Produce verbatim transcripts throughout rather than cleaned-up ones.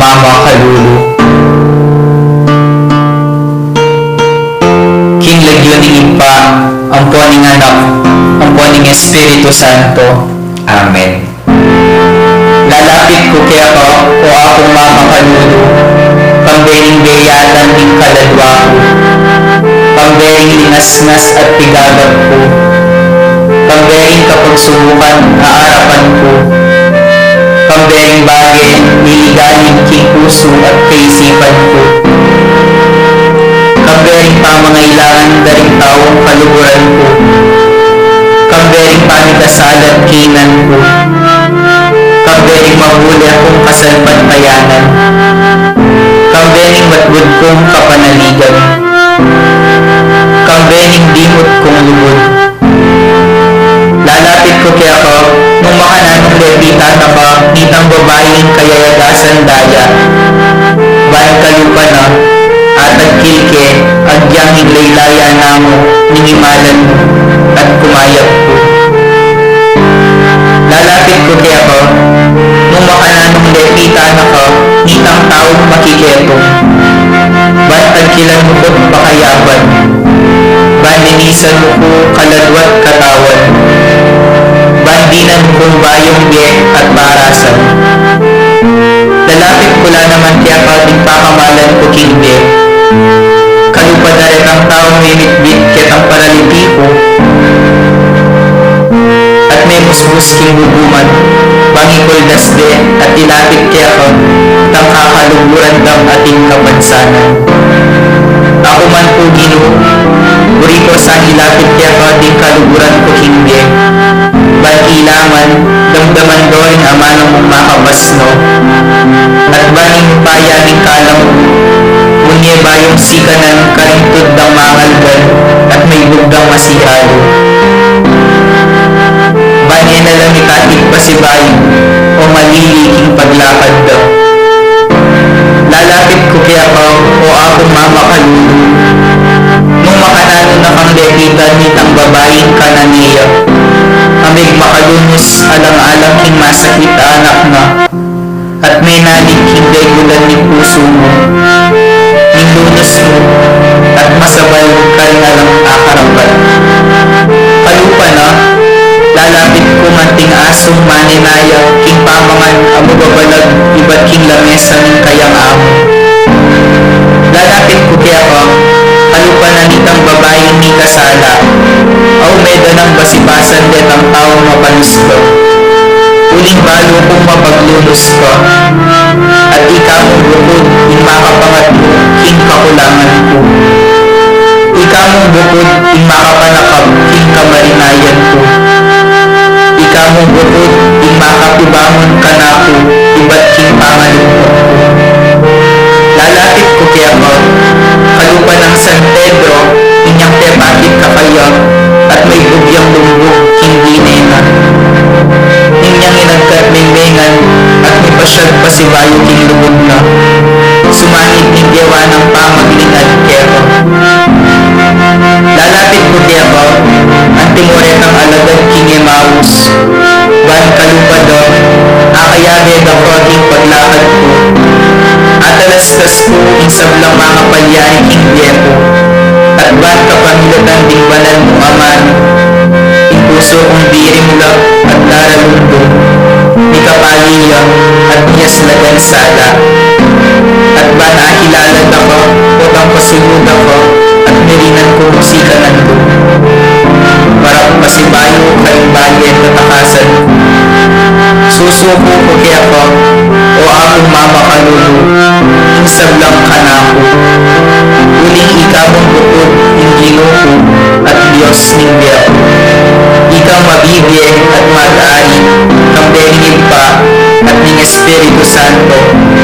Mama kalulu. King lagyu ning Ibpa, ampo ning Anak, ampo ning Espiritu Santo. Amen. Lalapit ku keka, o Apung Mama kalulu, kambe ning beyatan ning kaladwa ku, kambe ning linasnas at pigagap ku, kambe ning kapagsubukan a arapan ku, kambe ning bage niligaling king pusu at kaisipan ku, kambe ning pamangailangan da ring taung kaluguran ku, kambe ning pamikasala at kaynan ku, kambe ning mahuli kung kasalpantayanan, kambe ning matbud kung kapanaligan, kambe ning dimut kung lugud. Lalapit ku keka, nung makananung lepitan na ka nitang babaing kayayagasan daya. Ban kalupa na, atagkil ke, agyang ing laylayan na mu, ninimalan mu, at kumayap ku. Lalapit ku keka, nung makananung lepitan na ka nitang taung makiketung. Ban tagkilan mu ku't pakayapan. Ban linisan mu ku kaladwa't katawan. Ban dinan mu kung bayung bie at parasan. Lalapit ku la naman keka ding pakamalan ku king bie. Kalupa da retang taung mimitbit ketang paralitiku at memusbus king bubuman, ban ikuldas de at ilapit keka itang kakaluguran dang ating kapansanan. Aku man pu, Ginu, buri ku sang ilapit keka ding kaluguran ku king bie, ban ila man damdaman do ring amanung makabasno, at ban ing upaya ning kalam ku, munye bayung sikanan karing tud dang mangalban at maibug dang masihalu. Ban e na la mikatigpasibayu o malili king paglakad da. Lalapit ku keka, o Apung Mama kalulu, nung makananu na kang lepitan nitang babaing Cananea, a megmakalunus alang-alang king masakit a anak na, at menalig king degulan ning pusu mu, ning lunus mu, at masabal karing alang akarapat. Kalupa na, lalapit ku ngan ding asung manenaya king pamangan a mababalag ibat king lamesa ning kayang amu. Lalapit ku keka, kalupa na nitang babaing mikasala, a ume da nang basibasan detang taung mapanusga. Uling balu kung mapaglunus ka, at ika mung bukud ing makapangatmu king kakulangan ku. Ika mung bukud ing makapanakap king kamarinayan ku. Ika mung bukud ing makapibangun kanaku ibat king pangalungkut ku. Lalapit ku keka, kalupa nang San Pedro, inyang pepakit kakaya, at maibug yang lumbug king bine na. Inyang inagkat mengmengan, at mipasyag pasibayu king lugud na. Sumangid ing gewa nang pamaglingad keka. Lalapit ku keka, antimo retang alagad king Emaus, ban kalupa da, akayabe da ka king paglakad ku. Atalastas ku ing sablang mangapalyari king bie ku, at ban kapamilatan ding banal mung amanu, ing pusu kung dirimula at daralumdum, mikapali ya at miyaslagan sala, at ban akilala da ka potang pasulu da ka, at mirinan ku mu sikanan ku. Para pasibayu karing bage tatakasan ku. Susuku ku keka, o Apung Mama kalulu, ing sablang kanaku. Uling ika mung bukud ing Ginu ku at Dios ning bie ku. Ikang mabibie at mag-ari, kambe ning Ibpa at ning Espiritu Santo,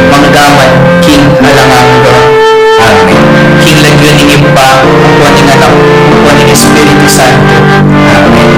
mangga man king alang angga. Amen. King lagyu ning Ibpa, ampo ning Anak, ampo ning Espiritu Santo. Amen.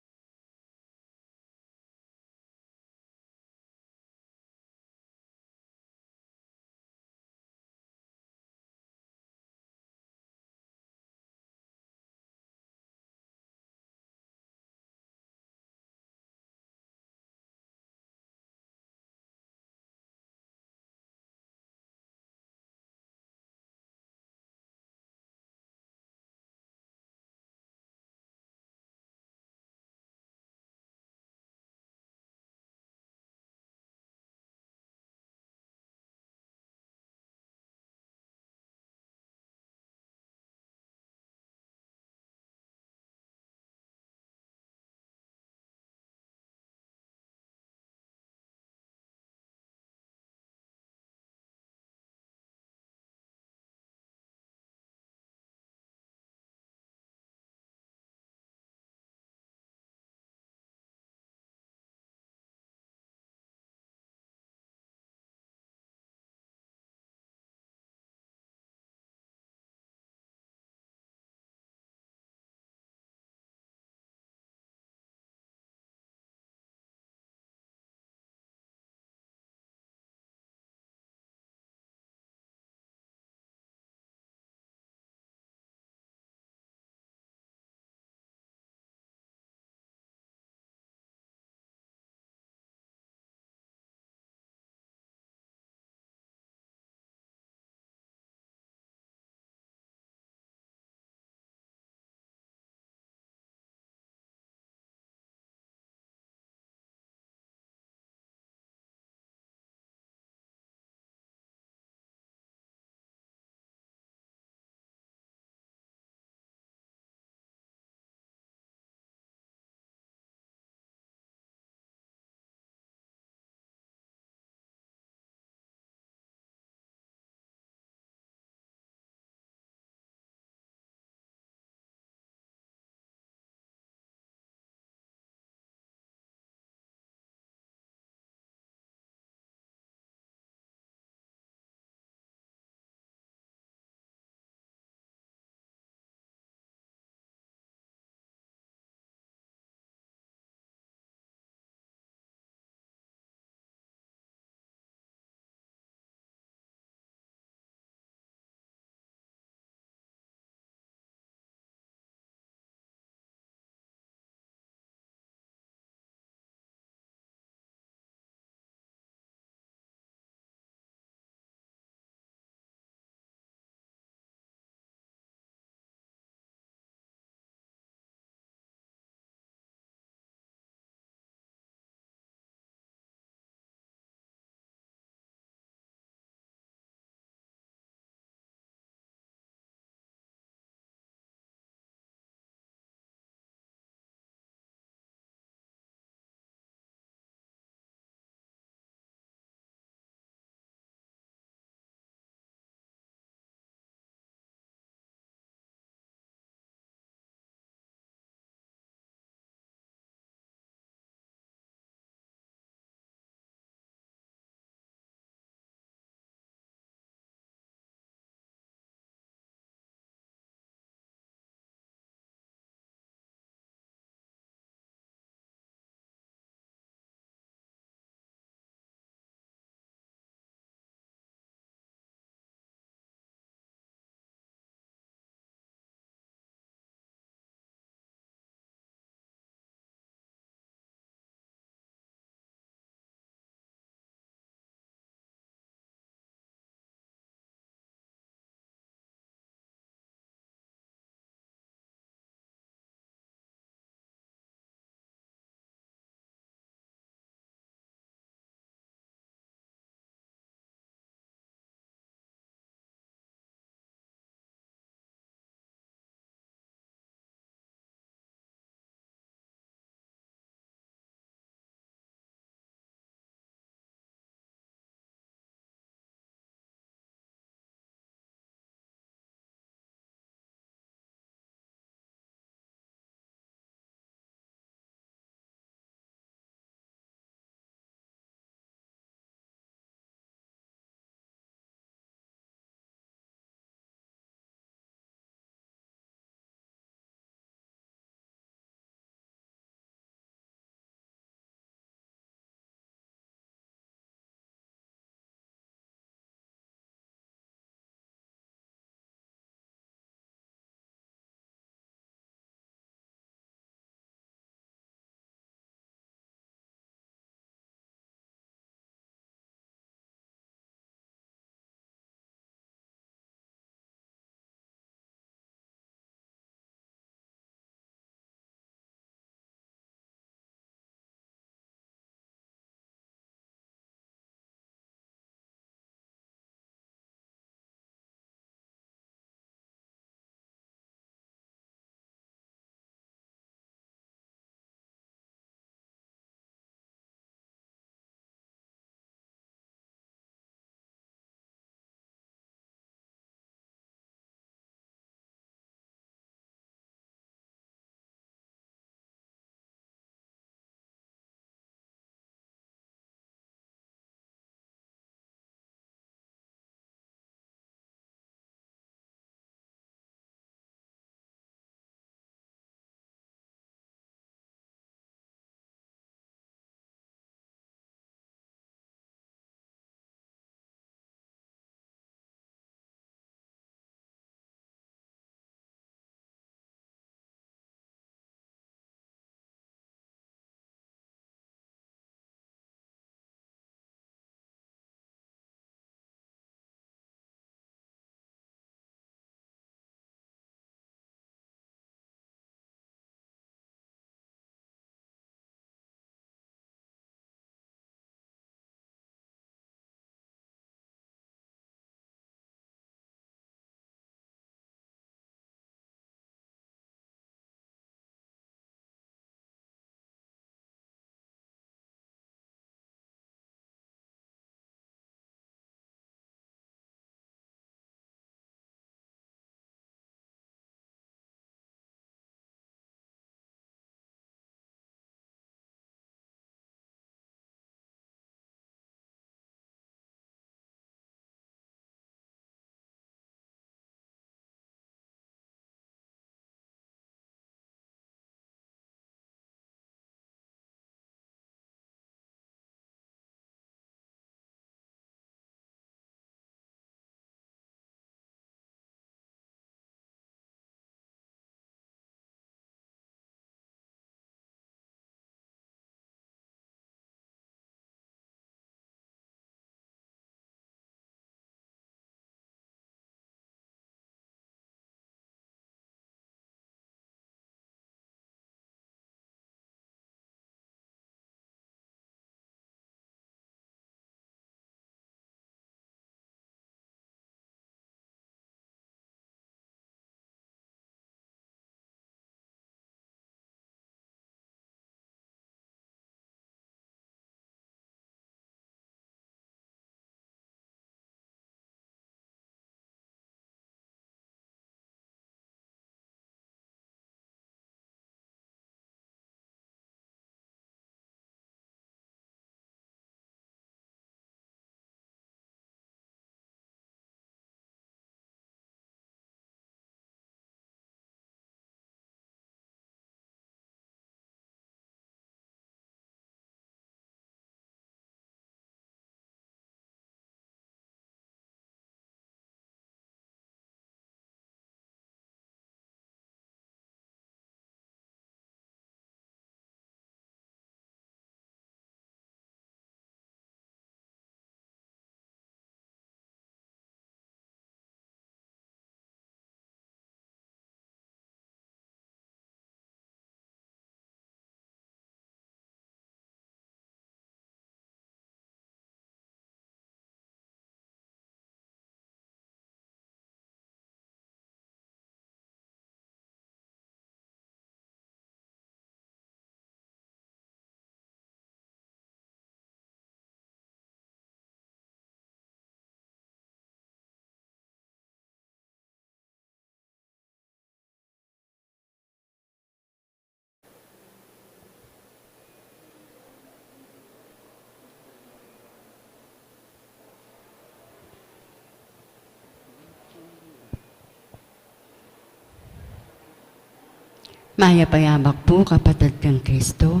Mayap a yabak pu, kapatad kang Kristo.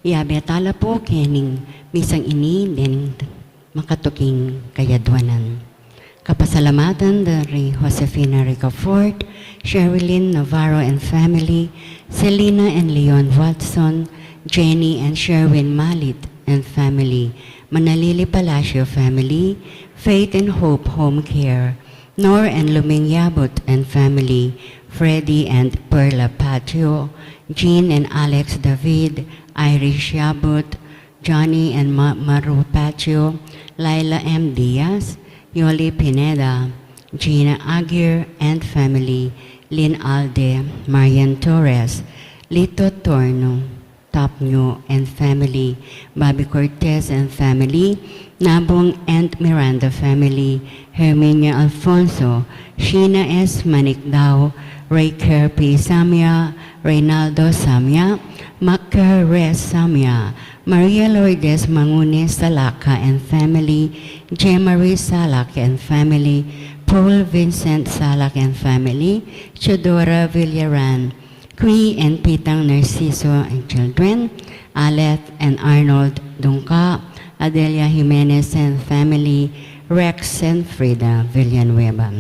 Iyabe tala pu kening misang ini deng makatuking kayadwanan. Kapasalamatan da ri Josefina Ricafort, Sherilyn Navarro and family, Selina and Leon Watson, Jenny and Sherwin Malit and family, Manalili Palacio family, Faith and Hope Home Care, Nor and Luming Yabut and family, Freddy and Perla Patio, Jean and Alex David, Irish Yabut, Johnny and Ma- Maru Patio, Laila M Diaz, Yoli Pineda, Gina Aguirre and family, Lynn Alde, Marian Torres, Lito Torno, Tapnyo and family, Bobby Cortez and family, Nabong and Miranda family, Herminia Alfonso, Sheena S Manicdao, Ray Kerpi Samia, Reynaldo Samia, Maker Reyes Samia, Maria Lourdes Mangune Salaca and family, Jemarie Salak and family, Paul Vincent Salak and family, Theodora Villaran, Kui and Pitang Narciso and children, Aleth and Arnold Dungca, Adelia Jimenez and family, Rex and Frida Villanueva.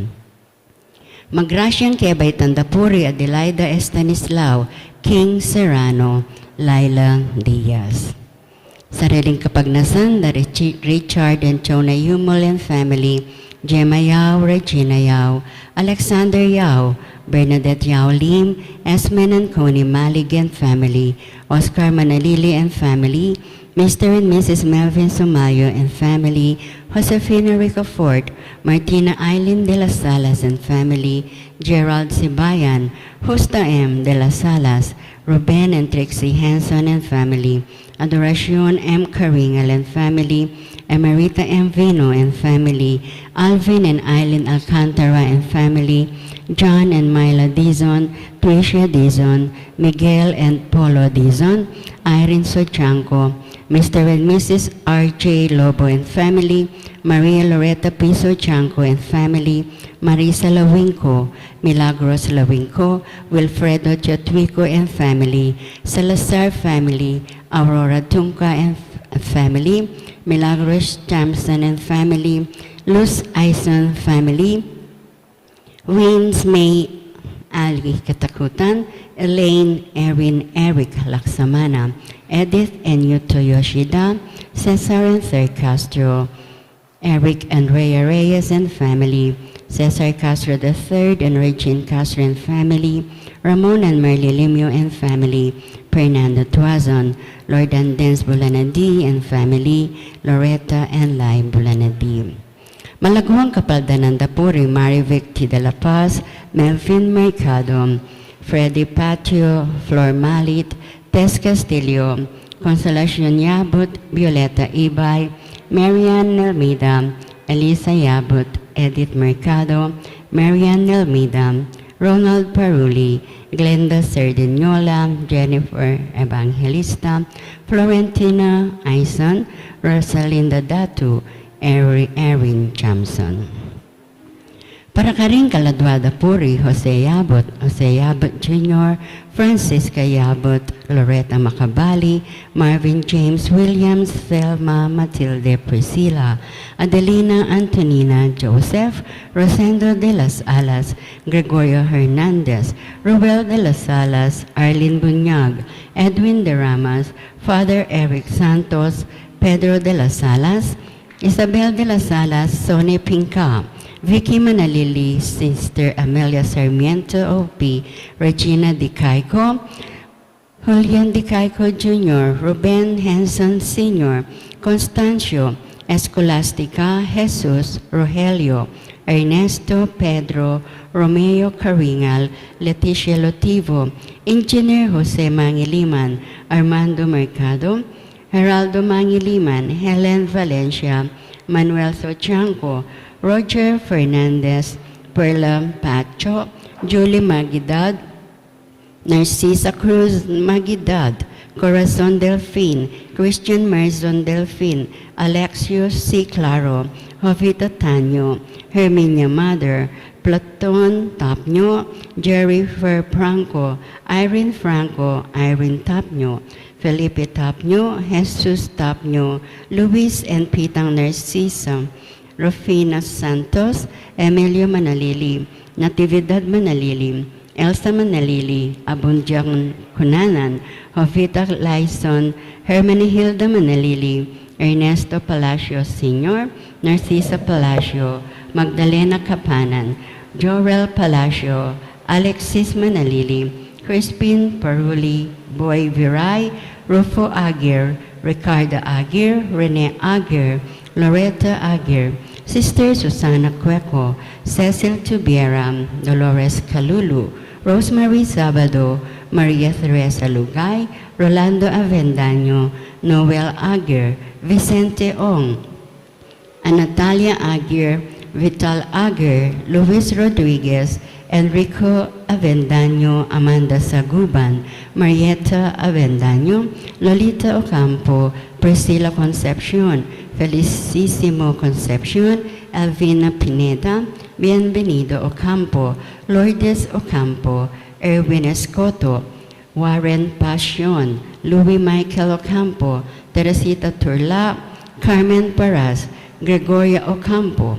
Magrasyang kebaitan da pu ri Adelaida Estanislao, King Serrano, Laila Diaz. Sariling kapagnasan da Richi- Richard and Chona Yumul and family, Gemma Yao, Regina Yao, Alexander Yao, Bernadette Yao Lim, Esmen and Connie Malig and family, Oscar Manalili and family, Mister and Missus Melvin Sumayo and family, Josefina Ricafort, Martina Eileen de las Salas and family, Gerald Sibayan, Justa M de las Salas, Ruben and Trixie Henson and family, Adoracion M Caringal and family, Emerita M Vino and family, Alvin and Eileen Alcantara and family, John and Myla Dizon, Tricia Dizon, Miguel and Polo Dizon, Irene Sochanco, Mister and Missus R J Lobo and family, Maria Loretta P Sochanco and family, Marisa Lawinco, Milagros Lawinco, Wilfredo Chatuico and family, Salazar family, Aurora Tunca and f- family, Milagros Thompson and family, Luz Aison family, Wins May Ali Katakutan, Elaine Erin Eric Laksamana, Edith and Yuto Yoshida, Cesar and Sir Castro, Eric Andrea Reyes and family, Cesar Castro the third and Regine Castro and family, Ramon and Merly Limio and family, Fernando Tuazon, Lord and Dens Bulanadi and family, Loretta and Lai Bulanadi. Malaguang kapaldanan da pu ri Marivic T. de la Paz, Melvin Mercado, Freddy Patio, Flor Malit, Tess Castillo, Consolacion Yabut, Violeta Ibay, Marian Nelmida, Elisa Yabut, Edith Mercado, Marian Nelmida, Ronald Paruli, Glenda Sardiniola, Jennifer Evangelista, Florentina Aison, Rosalinda Datu, Eri- Erin Chamson. Para karing kaladua da pu ri Jose Yabut, Jose Yabut Junior, Francisca Yabut, Loretta Macabali, Marvin James Williams, Thelma Matilde Priscilla, Adelina Antonina Joseph, Rosendo de las Alas, Gregorio Hernandez, Ruel de las Alas, Arlene Bunyag, Edwin de Ramas, Father Eric Santos, Pedro de las Alas, Isabel de las Alas, Sonny Pinca, Vicky Manalili, Sister Amelia Sarmiento O P, Regina Di Caico, Julian Di Caico Junior, Ruben Henson Senior, Constancio, Escolastica, Jesus, Rogelio, Ernesto, Pedro, Romeo Caringal, Leticia Lotivo, Engineer Jose Mangiliman, Armando Mercado, Geraldo Mangiliman, Helen Valencia, Manuel Sochanco, Roger Fernandez, Perla Pacho, Julie Magidad, Narcisa Cruz Magidad, Corazon Delfin, Christian Marzon Delfin, Alexius C. Claro, Jovita Tanyo, Herminia Mother, Platon Tapño, Jerry Fer Franco, Irene Franco, Irene Tapño, Felipe Tapño, Jesus Tapño, Luis and Pitang Narcisa, Rufina Santos, Emilio Manalili, Natividad Manalili, Elsa Manalili, Abundiang Cunanan, Jovita Laison, Hermenegilda Manalili, Ernesto Palacio Senior, Narcisa Palacio, Magdalena Kapanan, Joel Palacio, Alexis Manalili, Crispin Paruli, Boy Viray, Rufo Aguirre, Ricardo Aguirre, Rene Aguirre, Loretta Aguirre, Sister Susana Cueco, Cecil Tubiera, Dolores Calulu, Rosemary Sabado, Maria Teresa Lugay, Rolando Avendaño, Noel Aguirre, Vicente Ong, Anatalia Aguirre, Vital Aguirre, Luis Rodriguez, Enrico Avendaño, Amanda Saguban, Marieta Avendaño, Lolita Ocampo, Priscila Concepcion, Felicissimo Concepcion, Elvina Pineda, Bienvenido Ocampo, Lourdes Ocampo, Erwin Escoto, Warren Pasion, Louis Michael Ocampo, Teresita Turla, Carmen Paras, Gregoria Ocampo,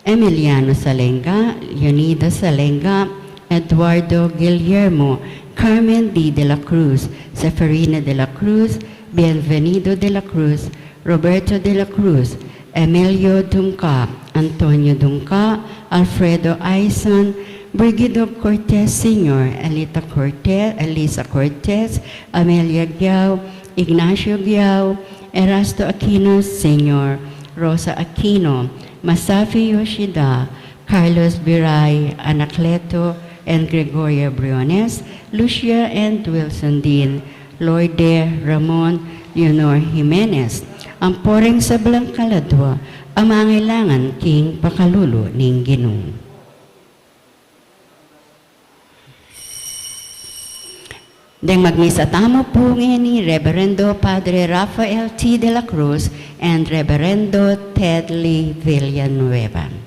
Emiliano Salenga, Leonida Salenga, Eduardo Guillermo, Carmen D. de la Cruz, Seferina de la Cruz, Bienvenido de la Cruz, Roberto de la Cruz, Emilio Dungca, Antonio Dungca, Alfredo Aison, Brigido Cortez Senior, Elita Cortez, Elisa Cortez, Amelia Guiao, Ignacio Guiao, Erasto Aquino Senior, Rosa Aquino, Masafi Yoshida, Carlos Viray, Anacleto and Gregoria Briones, Lucia and Wilson Dean, Loide Ramon, Leonor Jimenez. Ampo ring sablang kaladua a mangailangan king pakalulu ning Ginu. Deng magmisa tamu pu ngeni, Reverendo Padre Rafael T. de la Cruz and Reverendo Ted Lee Villanueva.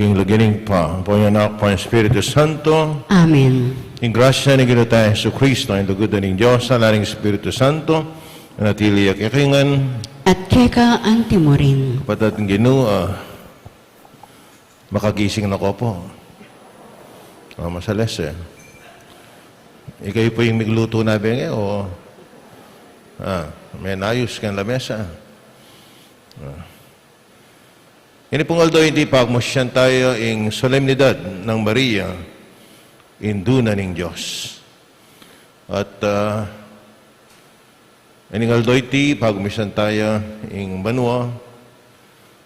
King lagyu ning Ibpa, ampo ning Anak, ampo ning Espiritu Santo. Amen. Ing grasya ning Ginu tang Jesucristo, ing lugud ning Dios, ing lala ning Espiritu Santo, manatili ya kekayu ngan. At keka antimurin. Kapatad king Ginu, ah, makagising na ko po. Ah, masales e. Ikayu po ing miglutu na benge o, ah, menayus keng lamesa. Ah. Ini pung aldo iti pagmusian tayu ing solemnidad nang Maria, Indu na ning Dios. At, ah, ining aldo iti pagmusian tayu ing banua,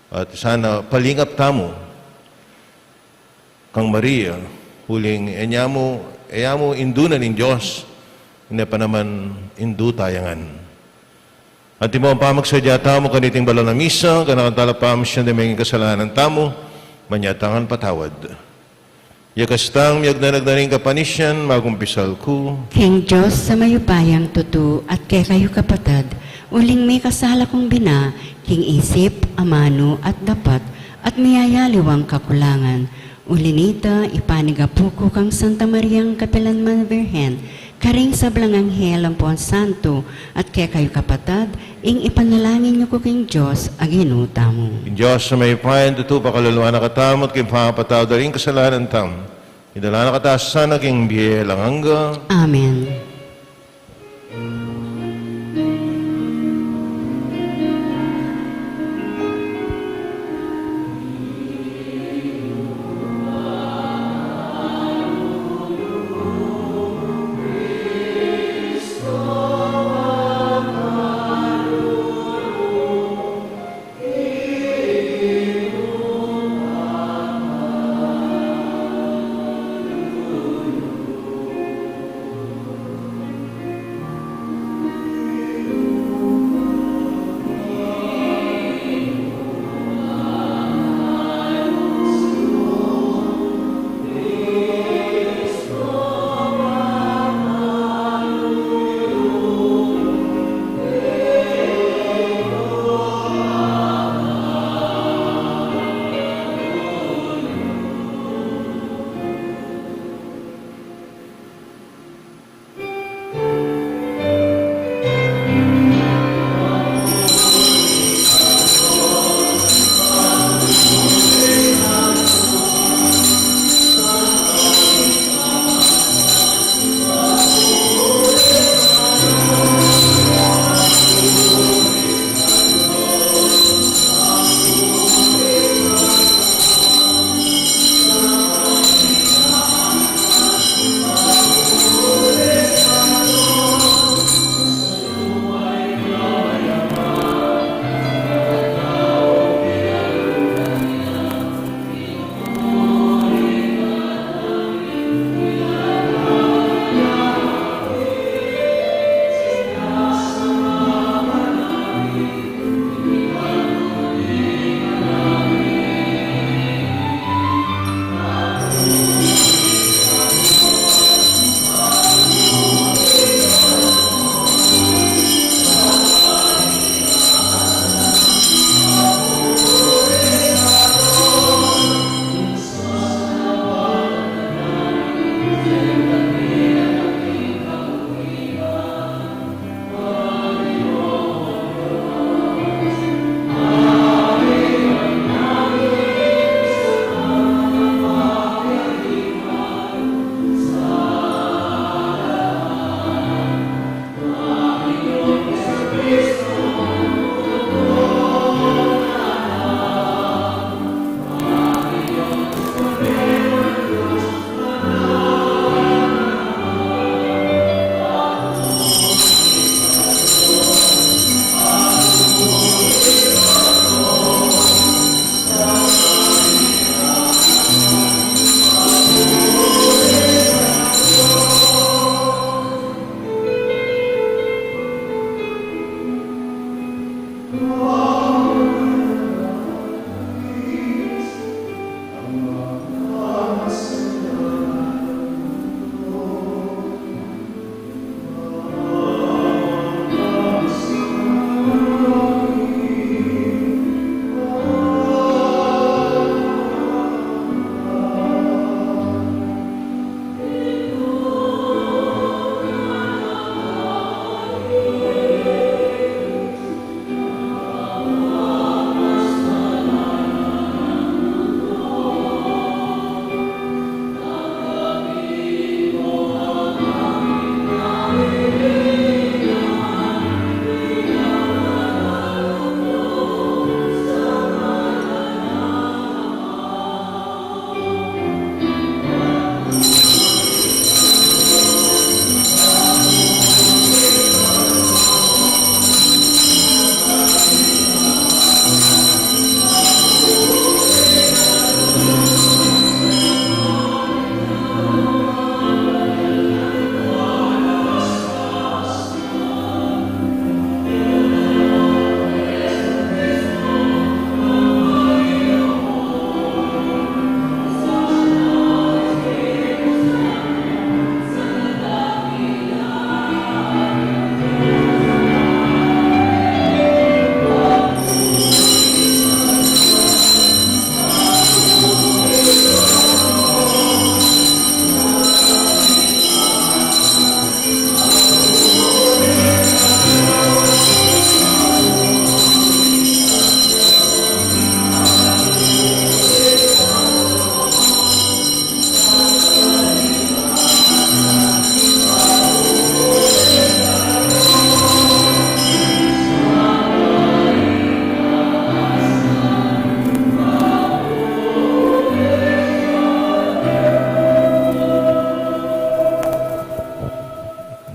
at sana palingap tamu kang Maria, uling e ya mu, e ya mu Indu na ning Dios, ne pa naman Indu taya ngan. Antimo pamagsadya tamu kaniting banal a misa, ganakan tala pamasian ding menging kasalanan tamu, manyatang patawad. Ya kastang miyagdanag na ring kapanisian, magumpisal ku. King Dios a mayupayang tutu at kekayu kapatad, uling mikasala kung bina, king isip, amanu at dapat, at miyayaliwang kakulangan. Uli nita, ipanigapu ku kang Santa Mariang kapilanman Birhen, karing sablang anghel ampon santo, at kekayu kapatad, ing ipanalangin yu ku king Dios a Ginu tamu. Ing Dios a mayupayang tutu pakaluluan na katamu at king pamapatawad da ring kasalanan tamu, idala na katamu sana king bie alang angga. Amen.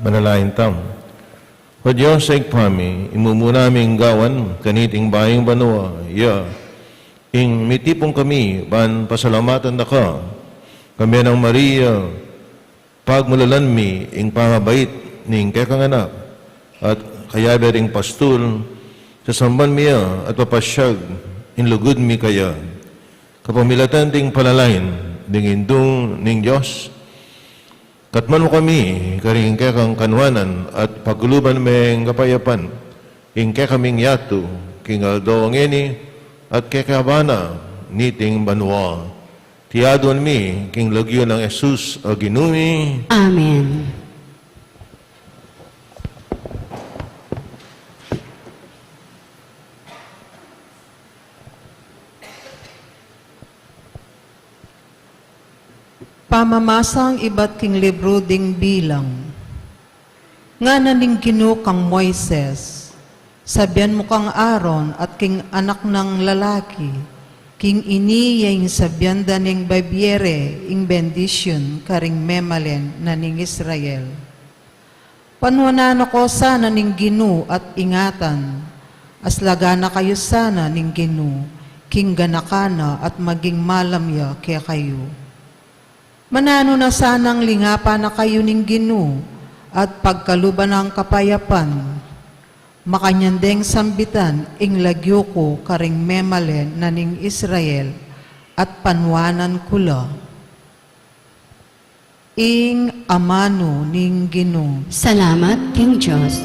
Manalangin tamu. O Dios, Ibpa mi, imumuna ming gawan kaniting bayung banua ya, ing mitipun kami ban pasalamatan da ka, kambe nang Maria, pagmulalan mi ing pangabait ning kekang anak, at kayabe ring pastul, sasamban mi ya at papasyag ing lugud mi kaya. Kapamilatan ding panalangin ding Indung ning Dios, katman mu kami karing kekang kanuanan at pagkaluban meng kapayapan ing kekaming yatu king aldo ngeni at kekaban na niting banua. Iti aduan mi king lagyu nang Jesus a Ginu mi. Amen. Pamamasang ibat king libru ding Bilang. Ngana ning Ginu kang Moises, sabian mu kang Aaron at king anak nang lalaki, king ini ya ing sabian da ning bibie re ing bendisyun karing memalen na ning Israel. Panuanan na ko sana ning Ginu at ingatan, aslagan na kayu sana ning Ginu, king ganakan na at maging malam ya kekayu. Mananu na sanang lingapan na kayu ning Ginu, at pagkaluban nang kapayapan. Makanyan deng sambitan ing lagyu ku karing memalen na ning Israel, at panuanan ku la. Ing amanu ning Ginu. Salamat king Dios.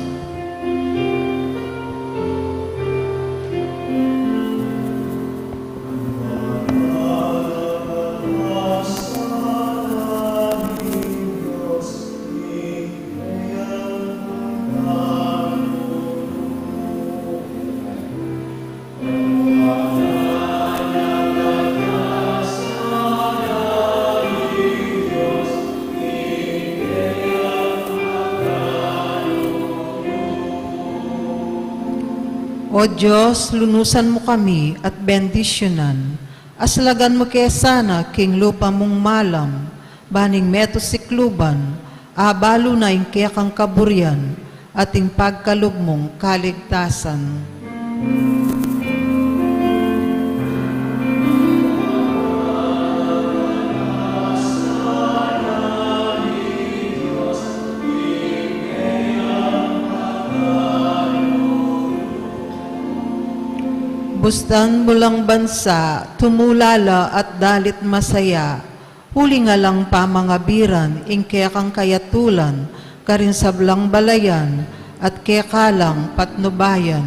O Dios, lunusan mu kami at bendisyunan, aslagan mu ke sana king lupa mung malam, ban ing metung sikluban, abalu na ing kekang kaburian, at ing pagkalub mung kaligtasan. Bustan bulang bansa, tumulala at dalit masaya, uling alang pamangabiran ing kekang kayatulan karing sablang balayan at keka lang patnubayan.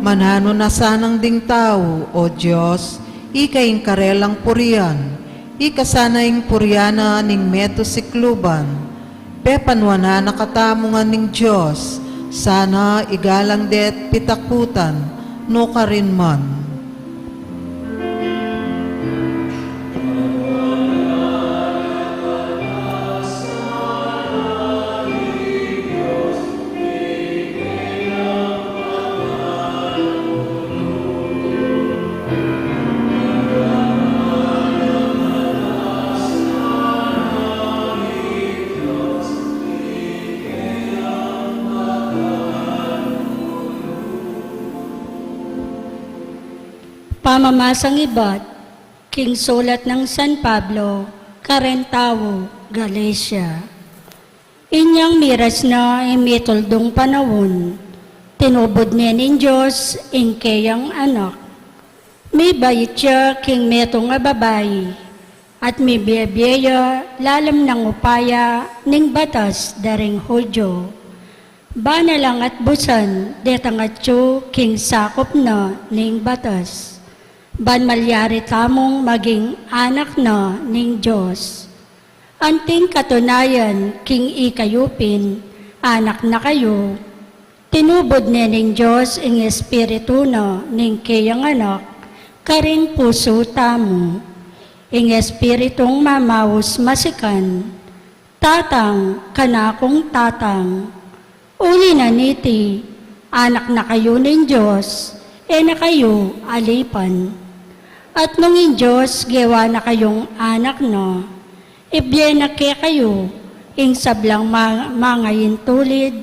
Mananu na sanang ding tau, O Dios, ika ing karelang purian, ika sana ing purian na ning metung sikluban. Pepanuanan na katamu ngan ning Dios, sana igalang de't pitakutan, nukarin man. Pamamasang ibat king sulat nang San Pablo kareng taga Galacia. Inyang miras na ing mituldung panaun, tinubud ne ning Dios ing keyang Anak. Mibait ya king metung a babai, at mibie-bie ya lalam nang upaya ning batas da ring Judio. Ban alang atbusan detang atyu king sakup na ning batas, ban malyari tamung maging anak na ning Dios. Anting katunayan, king ikayu pin anak na kayu, tinubud ne ning Dios ing Espiritu na ning keyang Anak karing pusu tamu. Ing Espiritung mamaus masikan, Tatang, kanakung Tatang, uli na niti, anak na kayu ning Dios, e na kayu alipan. At nung ing Dios gewa na kayung anak na, ibie na kekayu ing sablang ma-, mangaintulid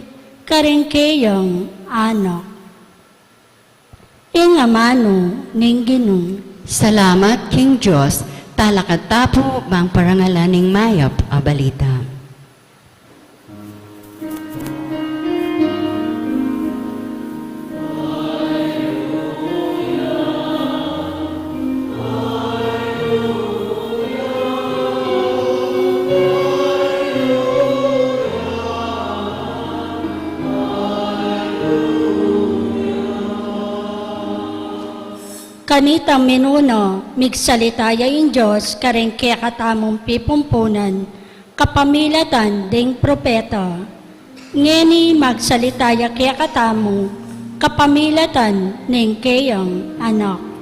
karing keyang anak. Ing amanu ning Ginu. Salamat king Dios. Talakad ta pu bang parangalan ing mayap a balita. Kanitang minuna, migsalita ya ing Dios karing kekatamung pipumpunan kapamilatan ding propeta. Ngeni magsalita ya kekatamu kapamilatan ning keyang Anak.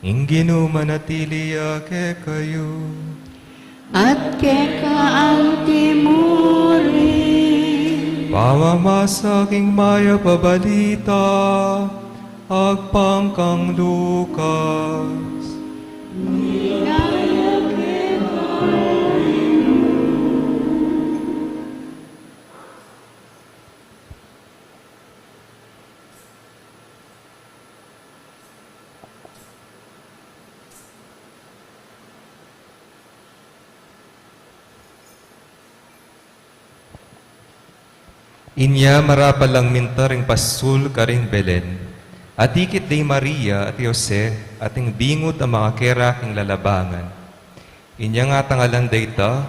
Ing Ginu manatili ya kekayu. At keka antimurin. Pamamasa king mayap a balita agpang kang Lucas. Ligaya keka, O Ginu. Inya marapal lang minta ring pastul karing Belen, atikit da i Maria at i Jose at ing bingut a makakera king lalabangan. Inya ngatang alan da ita,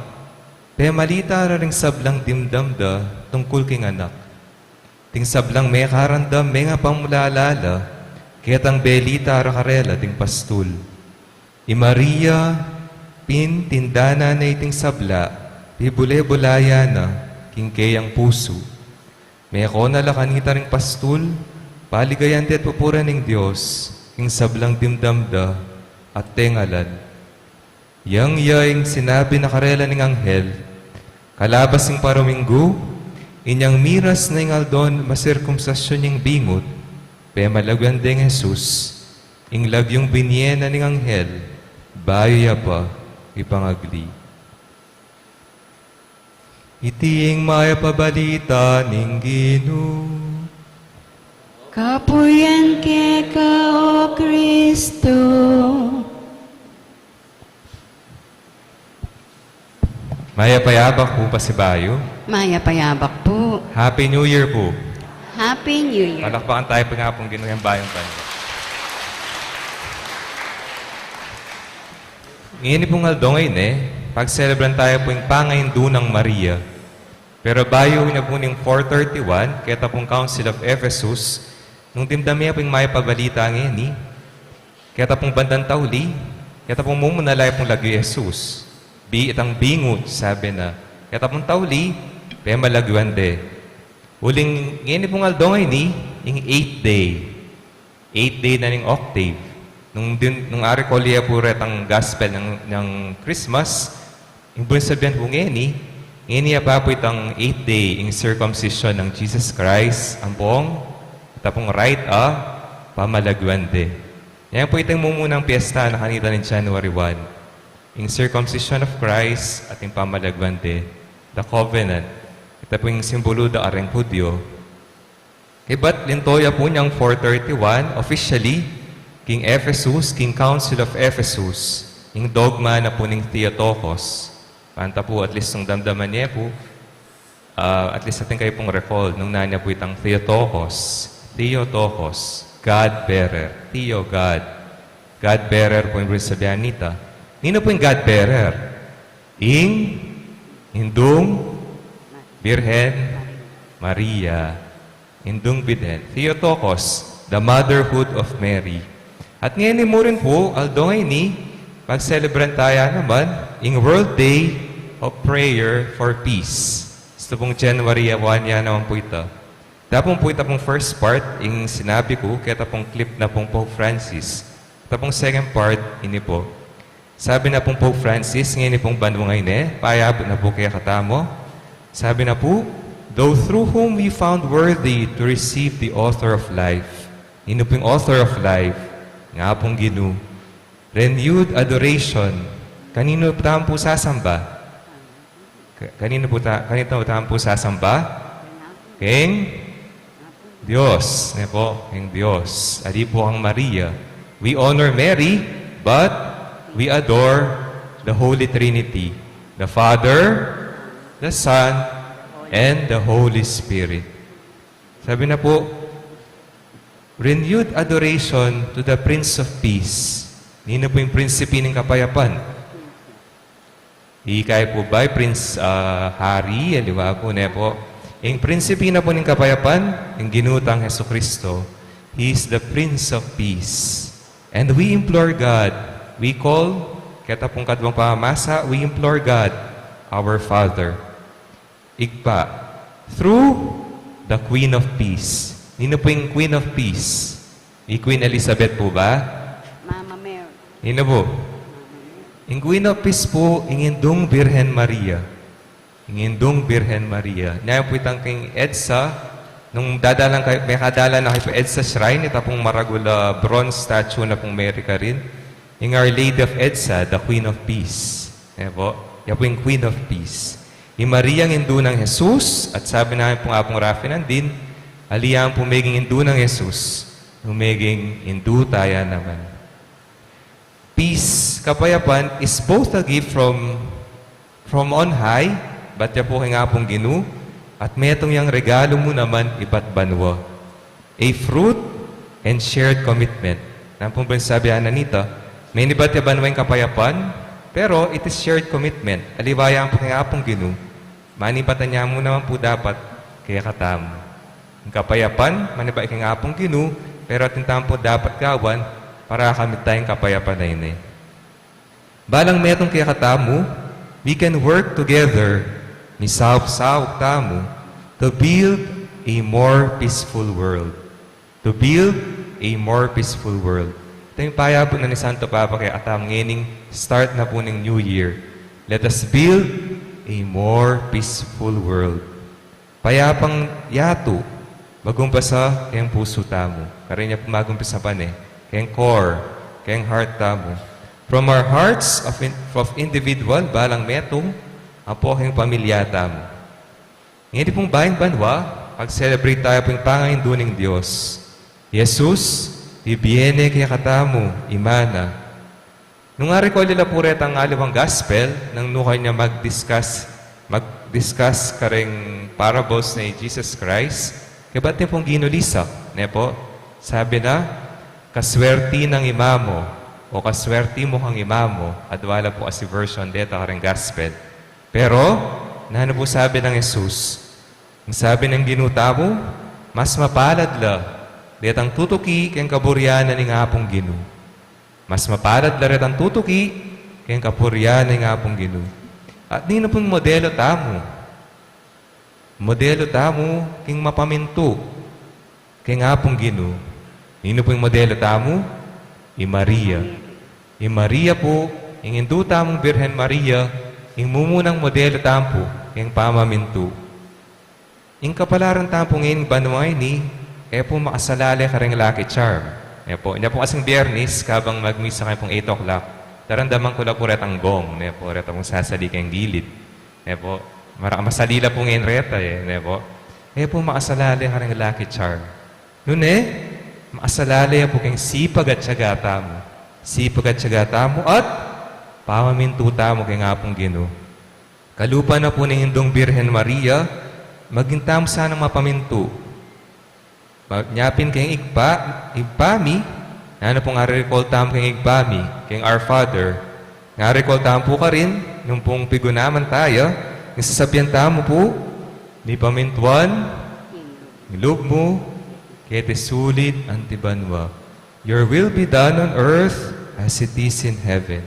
pemalita ra ring sablang dimdam da tungkul king anak. Ding sablang mekaramdam, mengapamulala la, ketang belita ra karela ding pastul. I Maria pin tindanan ne iting sabla, pibule-bulayan na king keyang pusu. Meko na la kanita ring pastul, paligayan de at pupuran ning Dios king sablang dimdam da at tengalan. Yang ya ing sinabi na karela ning anghel. Kalabas ning paruminggu, inyang miras na ing aldon masirkumsasyun ing bingut, pemalagyan deng Jesus, ing lagyung binie na ning anghel, bayu ya pa ipangagli. Iti ing mayap a balita ning Ginu. Kapuyan keka, O Kristo. Mayap a yabak pu pasibayu. Mayap a yabak pu. Happy New Year pu. Happy New Year. Palakpakan tayu pu ing Apung Ginu, ing bayung banda. Ngeni pung aldo ngeni, pagselebran tayu pu ing pangaindu nang Maria. Pero bayu na pu ning four thirty-one, keta pung Council of Ephesus, nung dimdam ya pu ing mayap a balita ngeni, keta pung bandang tauli, keta pung mumuna la ya pung lagyu i Jesus. Bi-, itang bingut, sabi na. Keta pung tauli, pemalagyuan de. Uling ngeni pung aldo ngeni, ing eighth day. Eighth day na ning octave. Nung din, nung arikol ya pu retang gospel nang, nang Christmas, ing buen sabian pu ngeni, ngeni ya pa pu itang eighth day, ing circumcision nang Jesus Christ, ampong, ita pung rite a pamalagyuan de. Yan pu itang mumunang piyesta na kanita ning January one. Ing circumcision of Christ at ing pamalagyuan de, the covenant. Ita pu ing simbulu da kareng Hudyo. Ibat linto ya pu niang four thirty-one, officially, king Ephesus, king Council of Ephesus, ing dogma na pu ning Theotokos. Panta pu, at least nung damdaman ye pu, ah, at least atin kayu pung recall, nung nanu ya pu itang Theotokos, Theotokos, God-bearer. Theo God. God-bearer pu ing ibig sabian nita. Ninu pu ing God-bearer? Ing Indung Birhen Maria. Indung Birhen. Theotokos, the motherhood of Mary. At ngeni mu rin pu, aldo ngeni, pag-celebrant taya naman ing World Day of Prayer for Peace. Ito pung January one ya naman pu ita. Ita pung pu, ita pung first part, ing sinabi ku, keta pung clip na pung Pope Francis. Ita pung second part, ini pu. Sabi na pung Pope Francis, ngeni pung banua ngeni, payabut na pu kekatamu. Sabi na pu, "Though through whom we found worthy to receive the author of life." Ninu pu ing author of life? Ing Apung Ginu. Renewed adoration. Kaninu tamu pu sasamba? Ka-, kaninu pu ta-, kaninu tamu pu sasamba? Keng Dios, ne pu, keng Dios. Ali pu kang Maria. We honor Mary, but we adore the Holy Trinity, the Father, the Son, and the Holy Spirit. Sabi na pu, "Renewed adoration to the Prince of Peace." Ninu pu ing prinsipe ning kapayapan? Ikay pu ba i Prince, ah, Harry, aliwa pu, ne pu. Ing prinsipe na pu ning kapayapan, ing Ginu tang Jesucristo. He is the Prince of Peace. And we implore God, we call, keta pung kadwang pamamasa, we implore God, our Father. Ibpa, through the Queen of Peace. Ninu pu ing Queen of Peace? I Queen Elizabeth pu ba? Mama Mary. Ninu pu? Ing Queen of Peace pu, ing Indung Birhen Maria. Ing Indung Birhen Maria. Nyan pu itang keng EDSA, nung dadalan kayu, mekadalan na kayu pu EDSA Shrine, ita pung maragul a bronze statue na pung Mary karin. Ing Our Lady of EDSA, the Queen of Peace. Yan pu, yan pu ing Queen of Peace. I Maria ing indu nang Jesus, at sabi na pung Apung Rafi nandin, ali yang pu meging indu nang Jesus, nung meging indu taya naman. Peace, kapayapan, is both a gift from, from on high, ibat ya pu keng Apung Ginu, at metung yang regalu mu naman ibat banua. A fruit and shared commitment. Nanu pung sasabian na nita, menibat ya banua ing kapayapan, pero it is shared commitment. Aliwa yang pu keng Apung Ginu, manibatan ya mu naman pu dapat kekatamu. Ing kapayapan, manibat keng Apung Ginu, pero atin tamu pu dapat gawan para makamit taya ning kapayapan a ini. Balang metung kekatamu, we can work together, misaup-saup tamu, to build a more peaceful world. To build a more peaceful world. Ita ing payabut na ning Santo Papa kekatamu ngening start na pu ning New Year. Let us build a more peaceful world. Payapang yatu, magumpisa keng pusu tamu. Karin ya pu magumpisa pane, keng core, keng heart tamu. From our hearts of in-, of individual, balang metung, ampo keng pamilya tamu. Ngeni pung bayung banua, pag-celebrate taya pu ing pangaindu ning Dios. Jesus, ibie ne kekatamu i mana. Nung arikol ila pu retang aliwang gospel, nung nukarin ya mag-discuss, mag-discuss kareng parables ni Jesus Christ, kaybat ne pung ginulisak, ne pu? Sabi na, "Kaswerti nang ima mu," o "Kaswerti mu kang ima mu," adwa la pu kasi version deta kareng gospel. Pero, nanu pu sabi nang Jesus? Ing sabi ning Ginu tamu, "Mas mapalad la detang tutuki keng kaburian ning Apung Ginu." Mas mapalad la retang tutuki keng kaburian ning Apung Ginu. At ninu pung modelo tamu? Modelo tamu keng mapamintu keng Apung Ginu. Ninu pu ing modelo tamu? I Maria. I Maria pu, ing indu tamung Birhen Maria, ing mumunang modelo tamu pu keng pamamintu. Ing kapalaran tamu pu ngeni banua ini, e pu makasalale kareng Lucky Charm. E pu, inya pu kasing Biyernes, kabang magmisa kami pung eight o'clock, daramdaman ku la pu retang gong, ne pu, reta pung sasali keng gilid. Ne pu, mara-, masali la pu ngeni reta, e, ne pu. E pu makasalale kareng Lucky Charm. Nune, makasalale ya pu keng sipag at tiyaga tamu. Sipag at tiyaga tamu at pamamintu tamu keng Apung Ginu. Kalupa na pu ning Indung Birhen Maria, maging tamu sanang mapamintu. Ba-, nya pin keng Ibpa, Ibpa mi, nanu pung arerecall tamu keng Ibpa mi, keng Our Father, nga arerecall tamu pu karin, nung pung pigunaman taya, ing sasabian tamu pu, mipamintuan ing lub mu, keti sulip anti banua. Your will be done on earth as it is in heaven.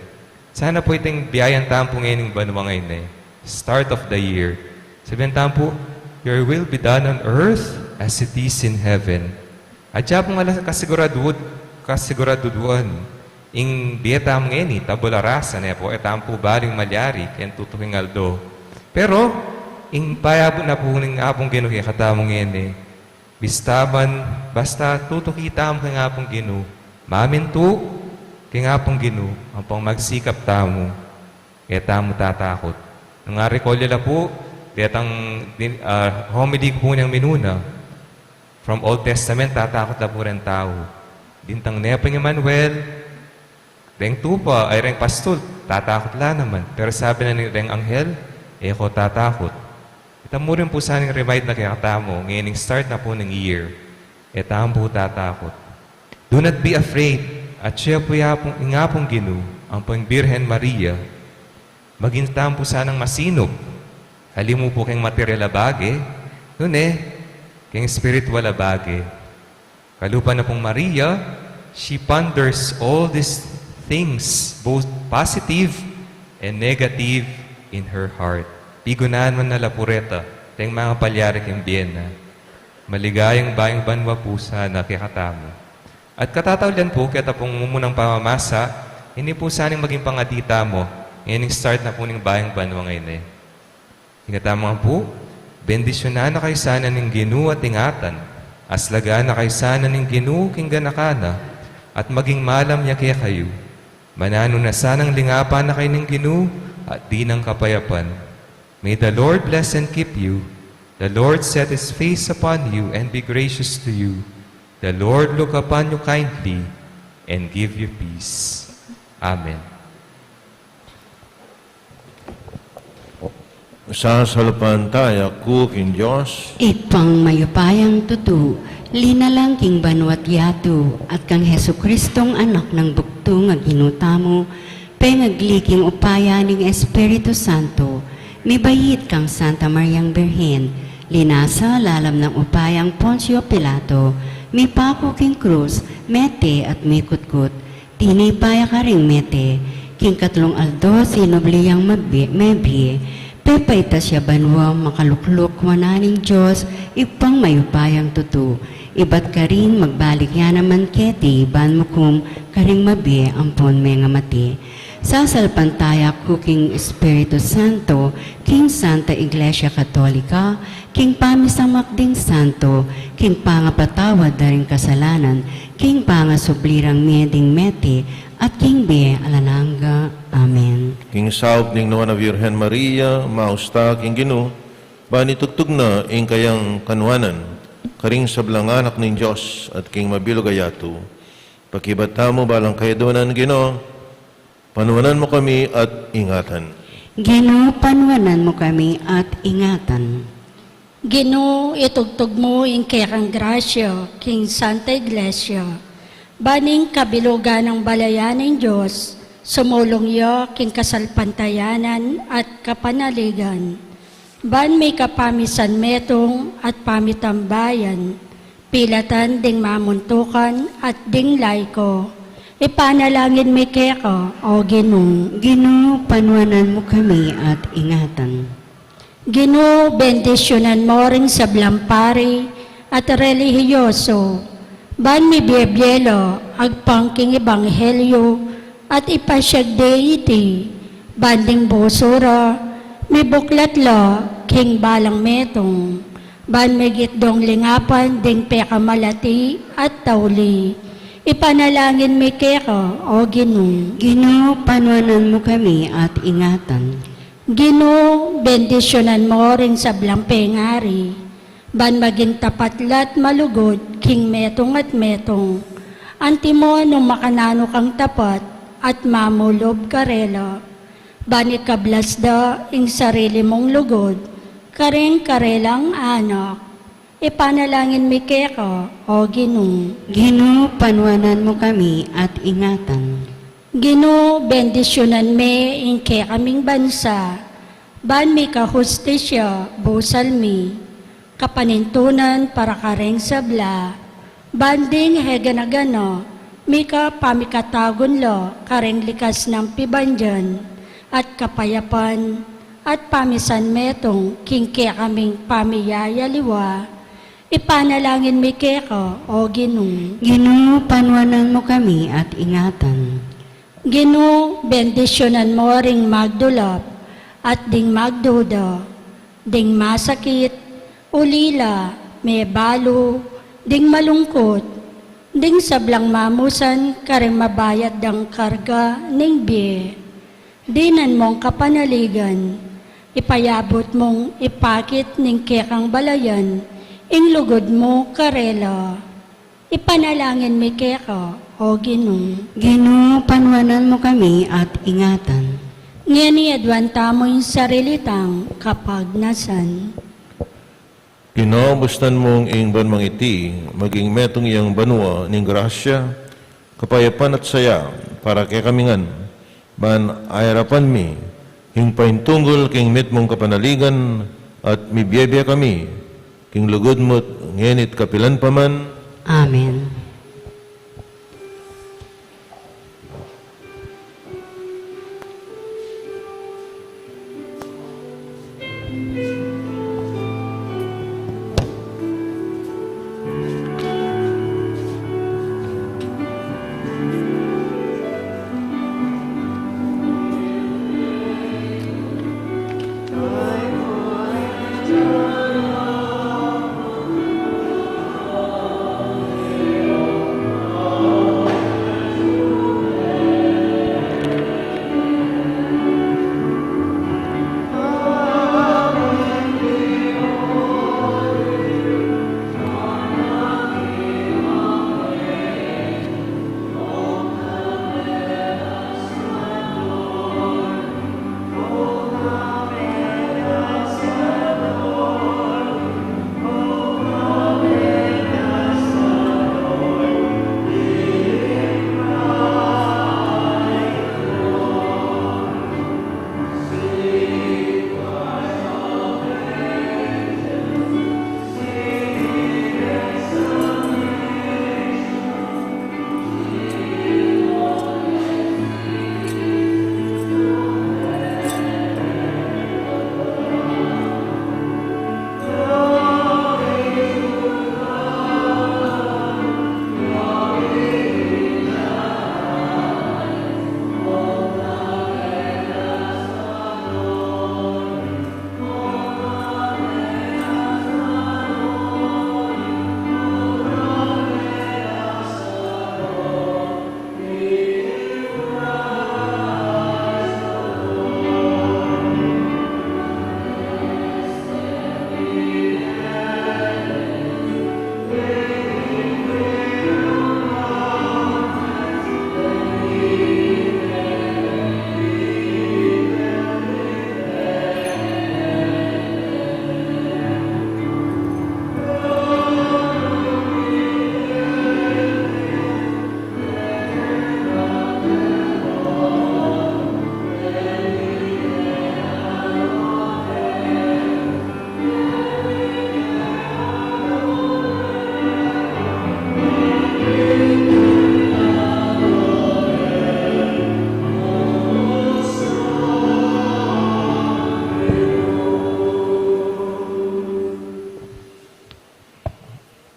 Sana pu iting biayan tamu pu ngening banua ngeni, start of the year. Sabian tamu pu, "Your will be done on earth as it is in heaven." Atya pung ala kasiguradu-, kasiguraduan, ing bie tamu ngeni, tabula rasa, ne pu, e tamu pu baling malyari keng tutuking aldo. Pero ing payabut na pu ning Apung Ginu kekatamu ngeni, bista man, basta tutuki tamu keng Apung Ginu, mamintu keng Apung Ginu, ampong magsikap tamu, e tamu tatakut. Nung arerecall yu la pu, detang din-, ah, homily ku pu neng minuna, from Old Testament, tatakut la pu reng tau. Dintang ne pung Emmanuel, reng tupa, ay, reng pastul, tatakut la naman. Pero sabi na ning reng anghel, "E ko tatakut." Ita mu rin pu sana ing remind na kekatamu, ngening start na pu ning year, e tamu pu tatakut. Do not be afraid. Atya pu ing Apung, ing Apung Ginu, ampong Birhen Maria, maging tamu pu sanang masinup. Ali mu pu keng material a bage, nune, keng spiritual a bage. Kalupa na pung Maria, she ponders all these things, both positive and negative, in her heart. Pigunan man na la pu reta, deng mangapalyari keng bie na. Maligayang bayung banua pu sana kekatamu. At katataulian pu, keta pung mumunang pamamasa, ini pu sana ing maging pangadi tamu, ngening start na pu ning bayung banua ngeni. Ing katamu ngan pu, bendisyunan na kayu sana ning Ginu at ingatan, aslagan na kayu sana ning Ginu king ganaka na, at maging malam ya kekayu. Mananu na sanang lingapan na kayu ning Ginu at dinan kapayapan. May the Lord bless and keep you. The Lord set his face upon you and be gracious to you. The Lord look upon you kindly and give you peace. Amen. Sasalpantaya ku king Dios. Ibpang mayupayang tutu, linalang king banua't yatu, at kang Jesucristong Anak nang bugtung a Ginu tamu, pengagli king upaya ning Espiritu Santo, mibait kang Santa Mariang Birhen, linasa lalam nang upayang Poncio Pilato, mipaku king krus, mete at mikutkut, tinipa ya karing mete, king katlung aldo sinubli yang mabie-, mebie, pepaitas ya banua, makalukluk wanan ning Dios, Ibpang mayupayang tutu, ibat karin magbalik ya naman keti, ban mukum karing mabie ampon mengamate. Sasalpantaya ku king Espiritu Santo, king Santa Iglesia Katolika, king pamisamak ding santo, king pangapatawad da ring kasalanan, king pangasubli rang mie ding mete, at king bie alang angga. Amen. King saup ning Nuan a Virgen Maria, maus ta king Ginu, ban itugtug na ing kayang kanuanan karing sablang anak ning Dios at king mabilug a yatu. Pakibat tamu balang kayaduanan, Ginu, panuanan mu kami at ingatan. Ginu, panuanan mu kami at ingatan. Ginu, itugtug mu ing kekang grasya king Santa Iglesia, ban ing kabilugan nang balayan ning Dios sumulung ya king kasalpantayanan at kapanaligan, ban mika pamisan metung at pamitambayan, pilatan ding mamuntukan at ding laiko. Ipanalangin mi keka, O Ginu. Ginu, panuanan mu kami at ingatan. Ginu, bendisyunan mu ring sablang pari at relihiyoso, ban mibie-bie la agpang king ebanghelyo at ipasyag de iti, ban ding busu ra mibuklat la king balang metung, ban migit dong lingapan ding pekamalati at tauli. Ipanalangin mi keka, O Ginu. Ginu, panuanan mu kami at ingatan. Ginu, bendisyunan mu ring sablang pengari, ban maging tapat la't malugud king metung at metung. Antimo nung makananu kang tapat at mamulub karela, ban ikablas da ing sarili mung lugud karing karelang anak. Ipanalangin mi keka, O Ginu. Ginu, panuanan mu kami at ingatan. Ginu, bendisyunan me ing kekaming bansa, ban mika hustisya busal mi, kapanintunan para kareng sabla, ban ding e gana-gana mika pamikatagun la kareng likas nang pibandian at kapayapan, at pamisan metung king kekaming pamiyayaliwa. Ipanalangin mi keka, O Ginu. Ginu, panuanan mu kami at ingatan. Ginu, bendisyunan mu ring magdulap at ding magduda, ding masakit, ulila, mebalu, ding malungkut, ding sablang mamusan kareng mabayat dang karga ning bie. Dinan mung kapanaligan, ipayabut mung ipakit ning kekang balayan ing lugud mu karela. Ipanalangin mi keka, O Ginu. Ginu, panuanan mu kami at ingatan. Ngeni aduan tamu ing sarili tang kapagnasan. Ginu, bustan mung ing banwang iti maging metung yang banwa ning grasya, kapayapan at saya para kekami ngan, ban ayarapan mi ing paintunggul king mitmung kapanaligan at mibie-bie kami king lugud mu't ngeni't kapilan pa man. Amen.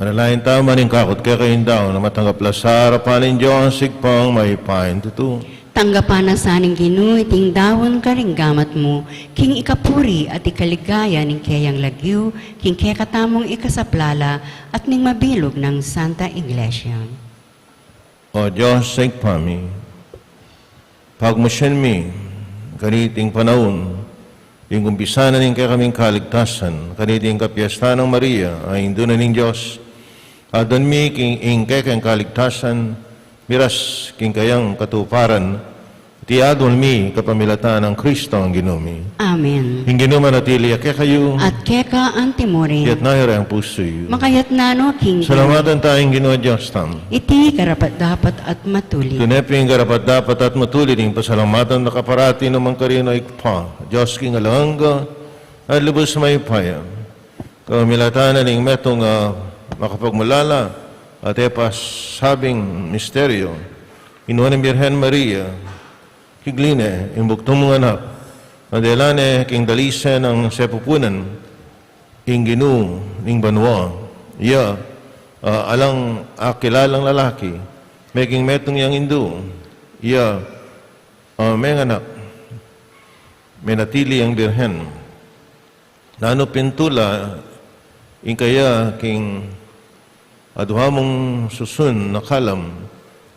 Manalangin tamu, maring kakut kekayung daun a matanggap la sa arapan ning Dios, Ibpang mayupayang tutu. Tanggapan na sa ning Ginu iting daun karing gamat mu, king ikapuri at ikaligaya ning keyang lagyu, king kekatamung ikasaplala at ning mabilug nang Santa Iglesia. O Dios, Ibpa mi, pagmusian mi kaniting panaun ing umpisa na ning kekaming kaligtasan, kaniting kapiestan nang Maria a Indu na ning Dios. Aduan mi king ing kekeng kaligtasan miras king kayang katuparan, Iti adwan mi kapamilatan nang Kristong Ginu mi. Amen. Ing Ginu manatili ya kekayu. At keka anti mu rin. Iyatas yu ring pusu yu. Makayatas no king Ginu. Salamatan taya ing Ginu a Dios tamu. Iti karapat-dapat at matulid. Tune pin karapat-dapat at matulid ing pasalamatan da ka parati nukarin man, Ibpa, Dios king alang angga, at lubus mayupaya. Kapamilatan na ning metung a makapagmulala at e pa sabing misteryo, ing nuan nang Birhen Maria, kigli ne ing bugtung mung anak, a dela ne king dalise nang sepupunan, ing Ginu ning banua. Iya, ah, alang akilalang lalaki, meging metung yang indu. Iya, ah, menganak, menatili yang birhen. Nanu pin tula ing kaya king adwa mung susun a kalam,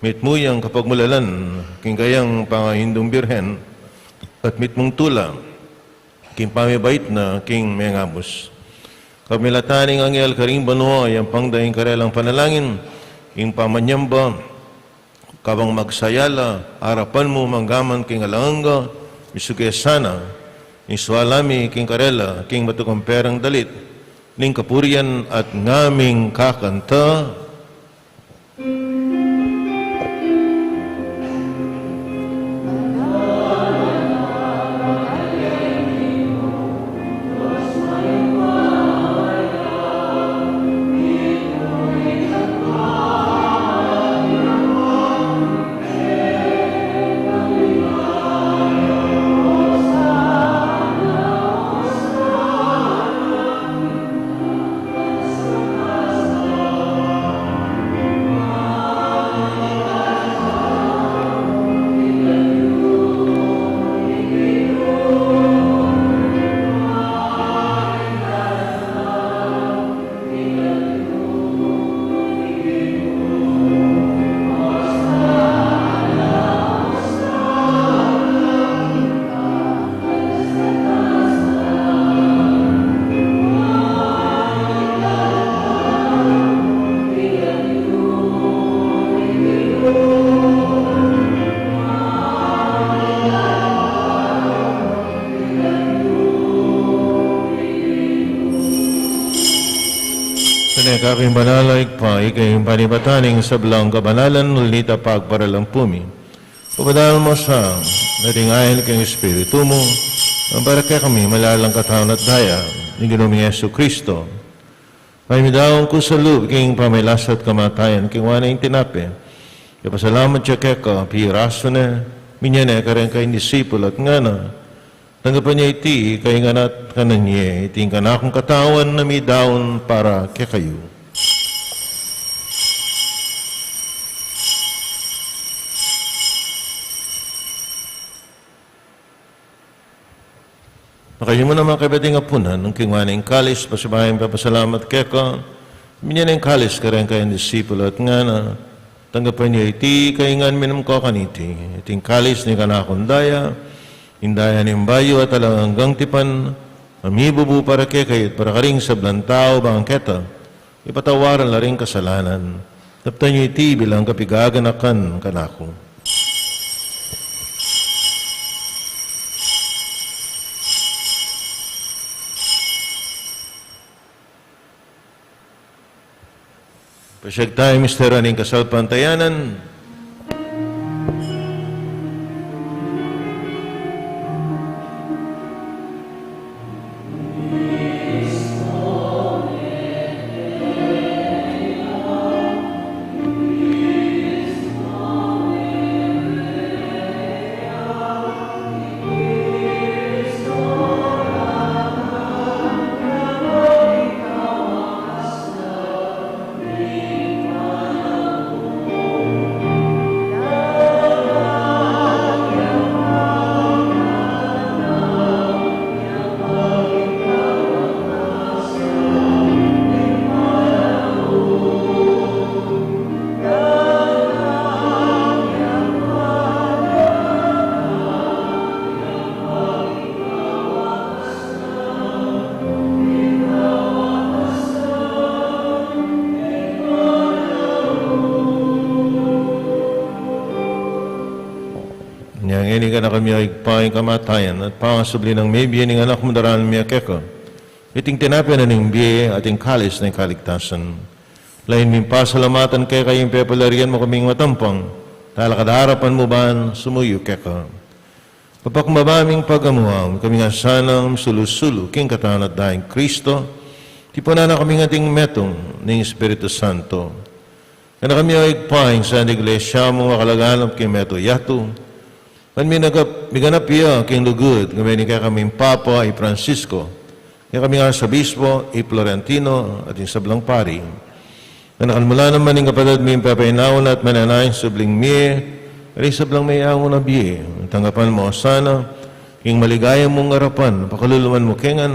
mitmu yang kapagmulalan king kayang pangaindung birhen, at mitmung tula king pamibait na king mengabus. Kapamilatan ning anghel karing banua, yang pangdaing karelang panalangin, ing pamanyamba, kabang magsaya la arapan mu manggaman king alang angga, misuke sana ing suala mi king karela, king matugang perang dalit ning kapurian at ngaming kakanta. Tune ka king banal a Ibpa, ika ing panibatan ning sablang kabanalan, ulita pagparalan pu mi. Papadala mu sa, at ing ain king Espiritu mu, para kekami malalang katawan at daya ning Ginu ming Jesucristo. Ay midaun ku sa lub king pamagkasakit at kamatayan, kinua ne ing tinape, ipasalamat ya keka, pirasu ne, minie ne kareng kayang disipul at ngana: Tanggapan ye iti kayung ngan at kanan ye, iti ing kanakung katawan a midaun para kekayu. Kayabe mu naman, kapatad, ing apunan, nung kinua ne ing kalis, pasibayu yang pepasalamat keka, minie ne ing kalis kareng kayang disipul at ngana: Tanggapan ye iti kayung ngan, minum kayu kaniti, iti ing kalis ning kanakung daya, ing daya ning bayu at alang anggang tipan, a mibubu para kekayu at para karing sablang tau, bang keta ipatawad la ring kasalanan. Daptan yu iti bilang kapaganakan kanaku. Pasiag tamu ing misteryu ning kasalpantayanan. Ika na kami, O Ibpa, king kamatayan, at pangasubli nang mebie ning Anak mu, daraun mi keka iting tinape na ning bie at ing kalis ning kaligtasan. Lalu ming pasalamatan keka ing pepalarian mu kaming matampang, talakad arapan mu ban sumuyu keka. Papakmaba ming pagamuan, ikami ngan sanang sulu-sulu king katawan at daya nang Kristo, tipunan na kami ngan king metung ning Espiritu Santo. Ika na kami, O Ibpa, ing Santa Iglesia mu makalaganap king meto yatu, ban minagap-, miganap ya king lugud, ngeni ning kekaming Papa i Francisco, ing kekaming Arsobispo i Florentino, at ing sablang pari. Ngan kalmanan mu ing kapatad ming pepainawa na at manenaya king subling mie, at ing sablang meangu na bie, tanggapan mu la sana king maligaya mung arapan, pakalulu mu la kami ngan,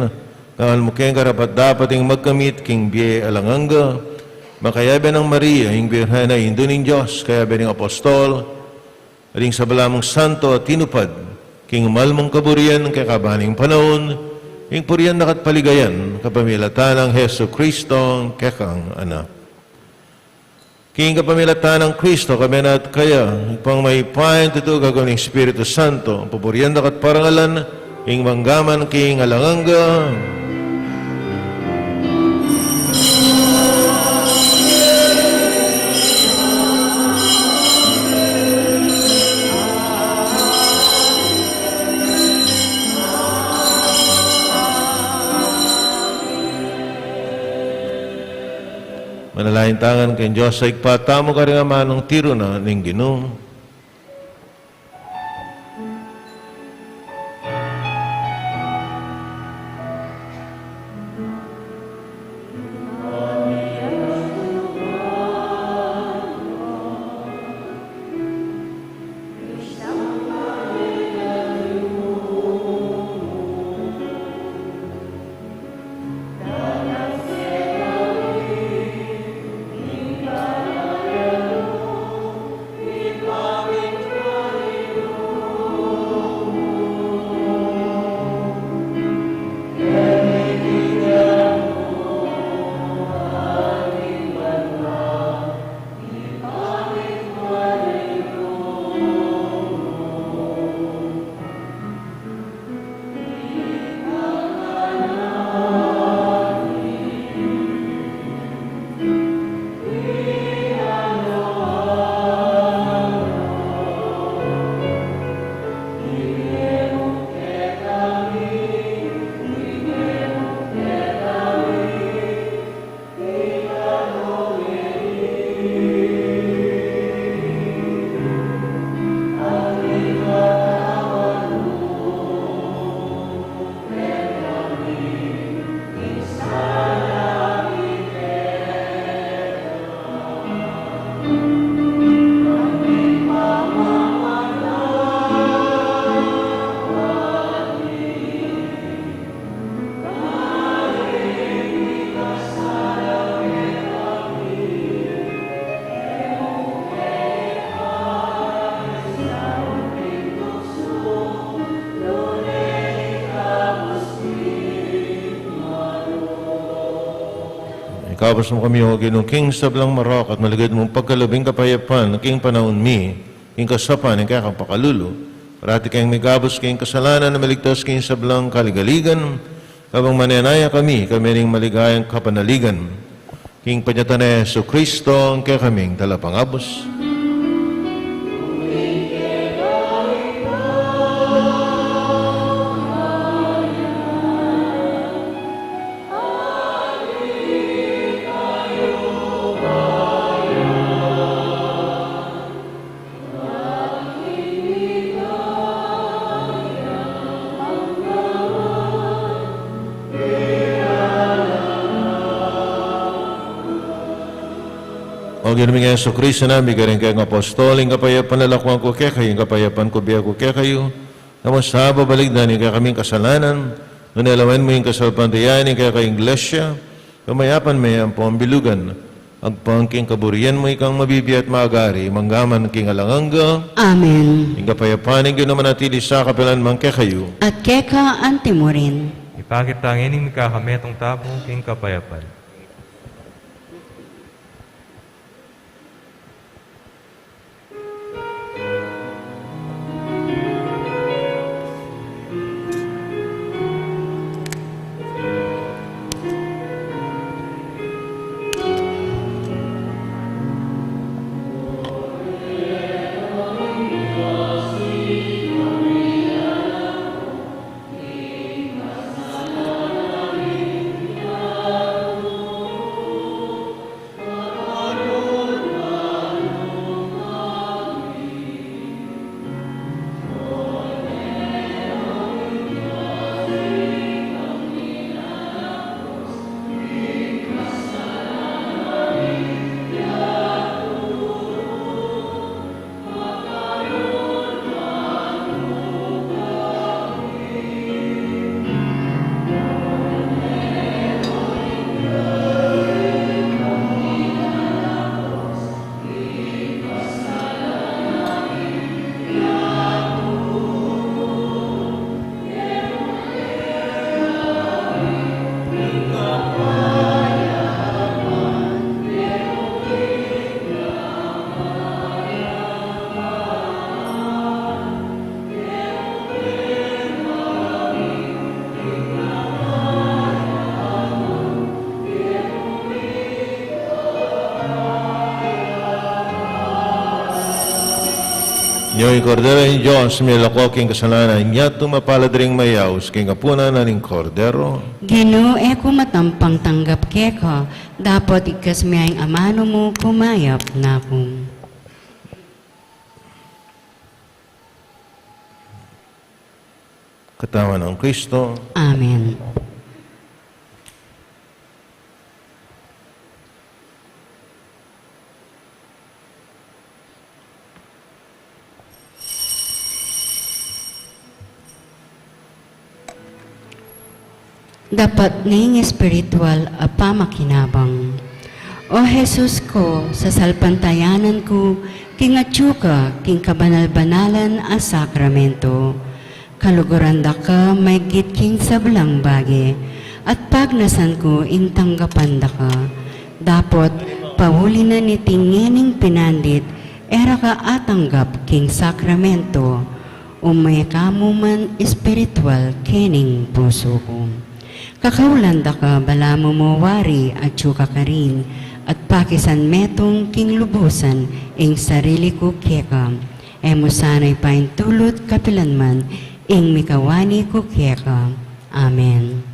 ngan mu keng karapat-dapat ing magkamit king bie alang angga, makayabe nang Maria, ing Birhen a Indu ning Dios, kayabe ning apostol, at ing sabla mung santo a tinupad, king mal mung kaburian kekaba ning panaun, ing purian da ka at paligayan, kapamilatan nang Jesucristo, kekang Anak. King kapamilatan nang Kristo, kami na at kaya, Ibpang mayupaya, tutu a gagawang Espiritu Santo, pupurian da ka at parangalan, ing mangga man king alang angga. Manalangin tamu ngan king Dios a Ibpa tamu, karing amanung tiru na ning Ginu. Ikabus mu kami, O Ginu, king sablang marok at malugud mung pagkalub ing kapayapan king panaun mi, king kasaupan ning kekang pakalulu. Parati keng mikabus king kasalanan, maligtas king sablang kaligaligan, kabang manenaya kami, kami ning maligayang kapanaligan. King panyatang nang Jesucristo, ing kekaming Talapangabus. O Ginu ming Jesucristo, sinabi mu karing kekang apostol, ing kapayapan lalakwan ku kekayu, ing kapayapan ku bie ku kekayu. E mu sa babalikdan ing kekaming kasalanan, nune lawen mu ing kasalpantayanan ning kekang Iglesia, kamayapan me ampong bilugan, agpang king kaburian mu, ikang mabibie at magari, mangga man king alang angga. Amen. Ing kapayapan ning Ginu manatili sa kapilan man kekayu. At keka anti mu rin. Ipakit ta ngeni ing mikakametung tamu king kapayapan. Nyo ing Kordero ning Dios, milako king kasalanan. Yatu mapalad ring mayaus king apunan na ning Kordero. Ginu, e ku matampang tanggap keka, dapot igkas me ing amanu mu, kumayap na ku. Katawan nang Kristo. Amen. Dapat ning espiritual a pamakinabang. O Jesus ku, sasalpantayanan ku king atyu ka king kabanal-banalan a sakramento. Kaluguran da ka maigit king sablang bage, at pagnasan ku ing tanggapan da ka. Dapot, pauli na niting ngening pinandit, e ra ka atanggap king sakramento, ume ka mu man espiritual kening pusu ku. Kakaulan da ka, balamu mu wari atyu ka karin, at pakisan metung king lubusan ing sarili ku keka. E mu sana ipaintulut kapilan man ing mikawani ku keka. Amen.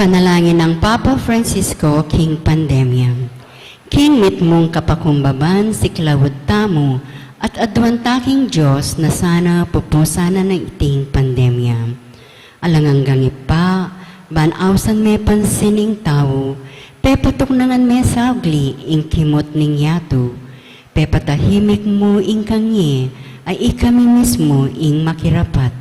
Panalangin nang Papa Francisco king pandemya. King mitmung kapakumbaban, siklaud tamu at aduan ta king Dios na sana pupusan na iting pandemya. Alang anggang Ibpa, ban ausan me pansin ing tau, Pepatuknangan me saugli ing kimut ning yatu. Pepatahimik mu ing kangye, a ikami mismu ing makirapat.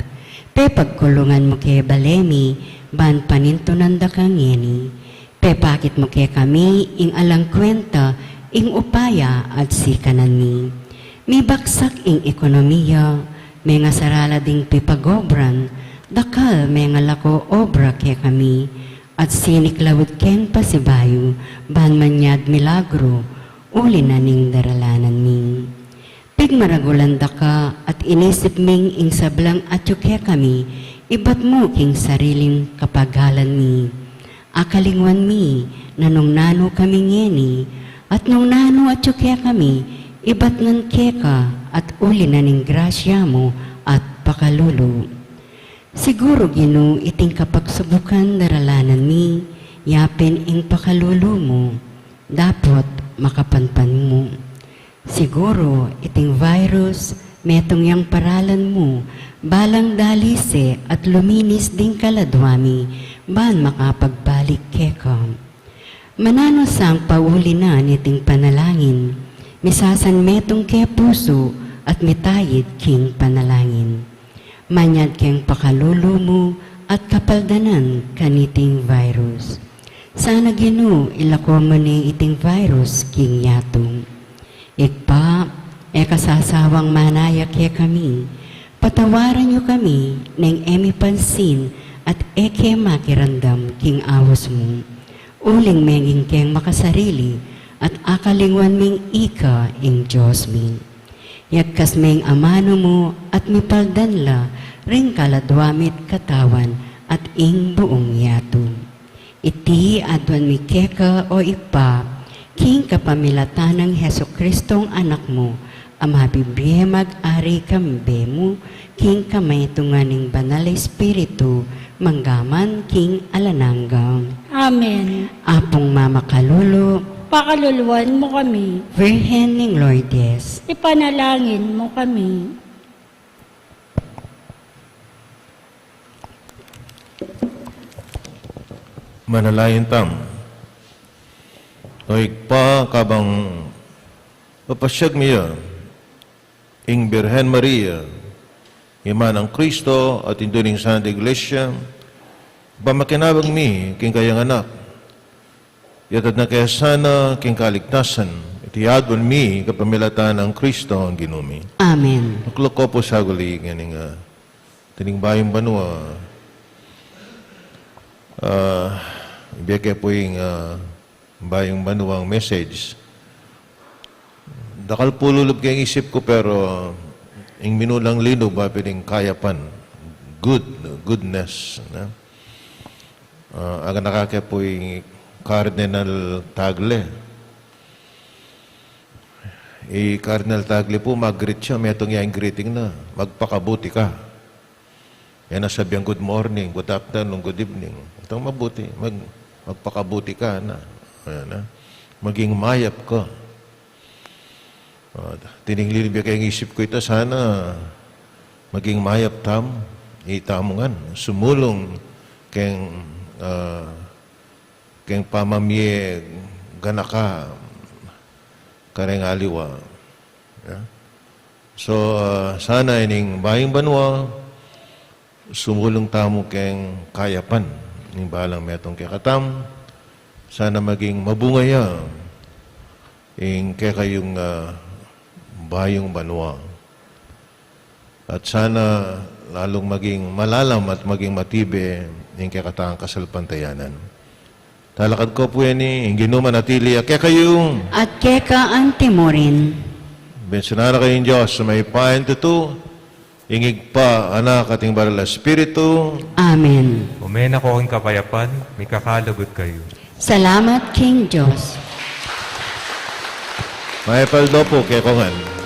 Pepagkulungan mu ke bale mi, ban panintunan da ka ngeni. Pepakit mu kekami ing alang kwenta, ing upaya at sikanan mi. Mibaksak ing ekonomiya, mengasarala ding pipagobran, dakal mengalako obra kekami, at siniklaud keng pasibayu, ban manyad milagru, uli na ning daralanan mi. Pigmaragulan da ka at inisip ming ing sablang atyu kekami, ibat mu king sariling kapagalan mi. Akalingwan mi, na nung nanu kami ngeni, at nung nanu atyu kekami, ibat ngan keka, at uli na ning grasya mu at pakalulu. Siguru, Ginu, iting kapagsubukan daralanan mi, yapin ing pakalulu mu, dapot makapanpan mu. Siguru, iting virus, metung yang paralan mu, balang dalise at luminis ding kaladwa mi, ban makapagbalik keka. Mananu sang pauli na niting panalangin, misasan metung ke pusu at mitayid king panalangin. Manyad keng pakalulu mu at kapaldanan kaniting virus. Sana, Ginu, ilako mu ne iting virus king yatu. Ibpa, e ka sasawang manaya kekami, patawaran yu kami neng e mi pansin at e ke makiramdam king aus mu. Uling meging keng makasarili at akalingwan ming ika ing Dios mi. Yagkas me ing amanu mu at mipaldan la ring kaladwa mi't katawan at ing buung yatu. Iti aduan mi keka, o Ibpa, king kapamilatan nang Jesucristong Anak mu, a mabibie mag-ari kambe mu king kamaitungan ning Banal a Espiritu, mangga man king alang angga. Amen. Apung mamakalulu, pakaluluan mu kami. Virgen ning Lourdes, ipanalangin mu kami. Manalangin tamu. O Ibpa, kabang papasyag mi ya ing Birhen Maria, Ima nang Kristo at Indu ning Santa Iglesia, pamakinabang mi king kayang Anak, yatad na ke sana king kaligtasan, iti aduan mi kapamilatan nang Kristo a Ginu mi. Amen. Makluk ko pu saguli ngening, ah, tining bayung banua. Ah, ibie ke pu ing, ah, bayung banuang message. Dakal pu lulub keng isip ku, pero ing minulang linub, a pin ing kayapan, good, goodness, no? Ah, aganaka ke pu i Cardinal Tagle. I Cardinal Tagle pu, mag-greet ya, metung ya ing greeting na, "Magpakabuti ka." E na sabian, "Good morning, good afternoon, good evening." Itang mabuti, mag-, "Magpakabuti ka na." Ayan, ah. "Maging mayap ka." Ah, tining linub ya keng isip ku ita, sana maging mayap tamu, itamu ngan, sumulung keng, ah, keng pamamie ganaka kareng aliwa. Ya. So, ah, sana ining bayung banua, sumulung tamu keng kayapan ning balang metung kekatamu. Sana maging mabunga ya ing kekayung, ah, bayung banua. At sana lalung maging malalam at maging matibe ing kekatang kasalpantayanan. Talakad ko pu ini, ing Ginu manatili ya kekayu. At keka anti mu rin. Bendisyunan na kayu ning Dios a mayupaya, tutu, ing Ibpa, Anak, at ing Banal a Espiritu. Amen. Ume na ko king kapayapan, mikakalugud kayu. Salamat king Dios. Mayap a aldo pu kekongan.